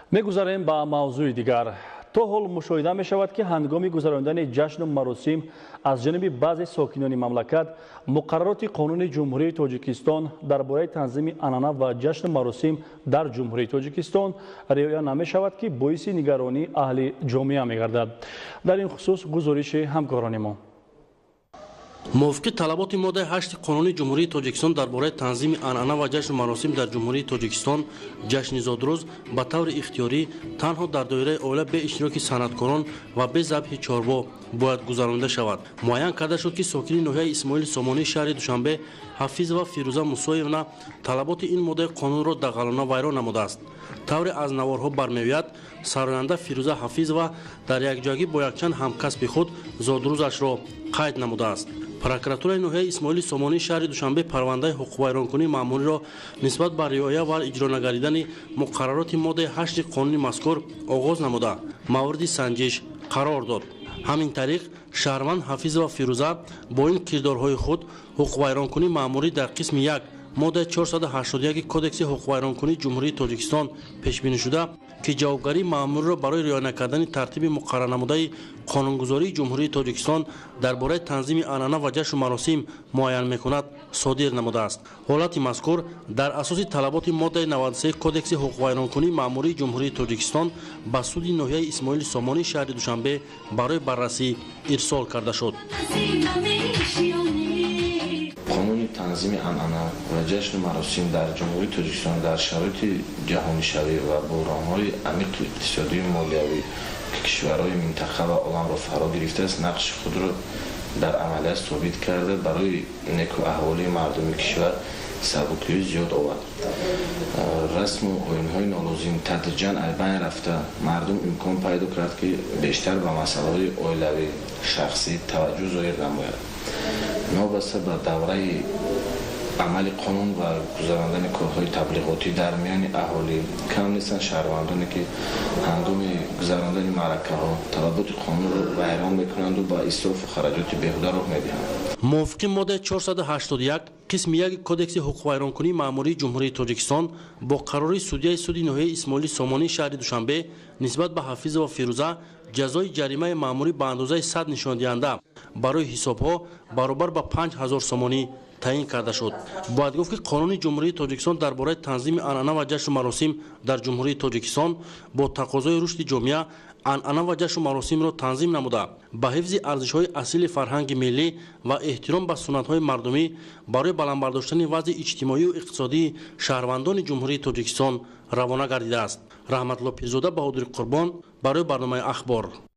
Мегузарем ба мавзӯи дигар. То ҳол мушоҳида мешавад, ки ҳангоми гузарондани ҷашну маросим аз ҷониби баъзе сокинони мамлакат муқаррароти Қонуни Ҷумҳурии Тоҷикистон дар бораи танзими анъана ва ҷашну маросим дар Ҷумҳурии Тоҷикистон риоя намешавад, ки боиси нигаронии аҳли ҷомеа мегардад. Дар ин хусус гузориши ҳамкорони мо. Мувофиқи талаботи моддаи 8 Қонуни Ҷумҳурии Тоҷикистон дар бораи танзими анъана ва ҷашну маросим дар Ҷумҳурии Тоҷикистон, ҷашни зодрӯз ба таври ихтиёрӣ танҳо дар доираи оила, бе иштироки санъаткорон ва бе забҳи чорво бояд гузаронида шавад. Муайян карда шуд, ки сокини ноҳияи Исмоили Сомонии шаҳри Душанбе Ҳафизова Фирӯза Мусоевна талаботи ин моддаи қонунро дағалона вайрон намудааст. Тавре аз наворҳо бармеояд, сароянда Фирӯза Ҳафизова дар якҷоягӣ бо якчанд ҳамкасби худ зодрӯзашро қайд намудааст. Прокуратураи ноҳияи Исмоили Сомонии шаҳри Душанбе парвандаи ҳуқуқвайронкунии маъмуриро нисбат ба риоя ва иҷро нагардидани муқаррароти моддаи 8 қонуни мазкур оғоз намуда, мавриди санҷиш қарор дод. Ҳамин тариқ, шаҳрванд Ҳафизова Фирӯза бо ин кирдорҳои худ ҳуқуқвайронкунии маъмурӣ дар қисми 1 моддаи 481 Кодекси ҳуқуқвайронкунии Ҷумҳурии Тоҷикистон пешбинишуда, ки ҷавобгарии маъмуриро барои риоя накардани тартиби муқаррарнамудаи қонунгузории Ҷумҳурии Тоҷикистон дар бораи танзими анъана ва ҷашну маросим муайян мекунад, содир намудааст. Ҳолати мазкур дар асоси талаботи моддаи 93 Кодекси ҳуқуқвайронкунии маъмурии Ҷумҳурии Тоҷикистон ба суди ноҳияи Исмоили Сомонии шаҳри Душанбе барои баррасӣ ирсол карда шуд. Қонуни танзими анъана ва ҷашну маросим дар Ҷумҳурии Тоҷикистон дар шароити ҷаҳонишавӣ ва буҳронҳои амиқи иқтисодию молиявӣ, ки кишварҳои минтақа ва оламро фаро гирифтааст, нақши худро дар амалият собит карда, барои некуаҳволии мардуми кишвар сабукиҳои зиёд овард. Расму оинҳои нолозим тадриҷан аз байн рафта, мардум имкон пайдо кард, ки бештар ба масъалаҳои оилавӣ, шахсӣ таваҷҷӯҳ зоҳир намояд. Новобаста ба давраи амали қонун ва гузарондани корҳои таблиғотӣ дар миёни аҳолӣ, кам нестанд шаҳрвандоне, ки ҳангоми гузарондани маъракаҳо талаботи қонунро вайрон мекунанду ба исрофу хараҷоти беҳуда роҳ медиҳанд. Мувофиқи моддаи 481 қисми 1 Кодекси ҳуқуқвайронкунии маъмурии Ҷумҳурии Тоҷикистон бо қарори судяи суди ноҳияи Исмоили Сомонии шаҳри Душанбе нисбат ба Ҳафизова Фирӯза ҷазои ҷаримаи маъмурӣ ба андозаи 100 нишондиҳанда барои ҳисобҳо баробар ба 5000 сомонӣ таъин карда шуд. Бояд гуфт, ки Қонуни Ҷумҳурии Тоҷикистон дар бораи танзими анъана ва ҷашну маросим дар Ҷумҳурии Тоҷикистон бо тақозои рушди ҷомеа анъана ва ҷашну маросимро танзим намуда, ба ҳифзи арзишҳои асили фарҳанги миллӣ ва эҳтиром ба суннатҳои мардумӣ барои баланд бардоштани вазъи иҷтимоию иқтисодии шаҳрвандони Ҷумҳурии Тоҷикистон равона гардидааст. Раҳматулло Пирзода, Баҳодури Қурбон барои барномаи «Ахбор».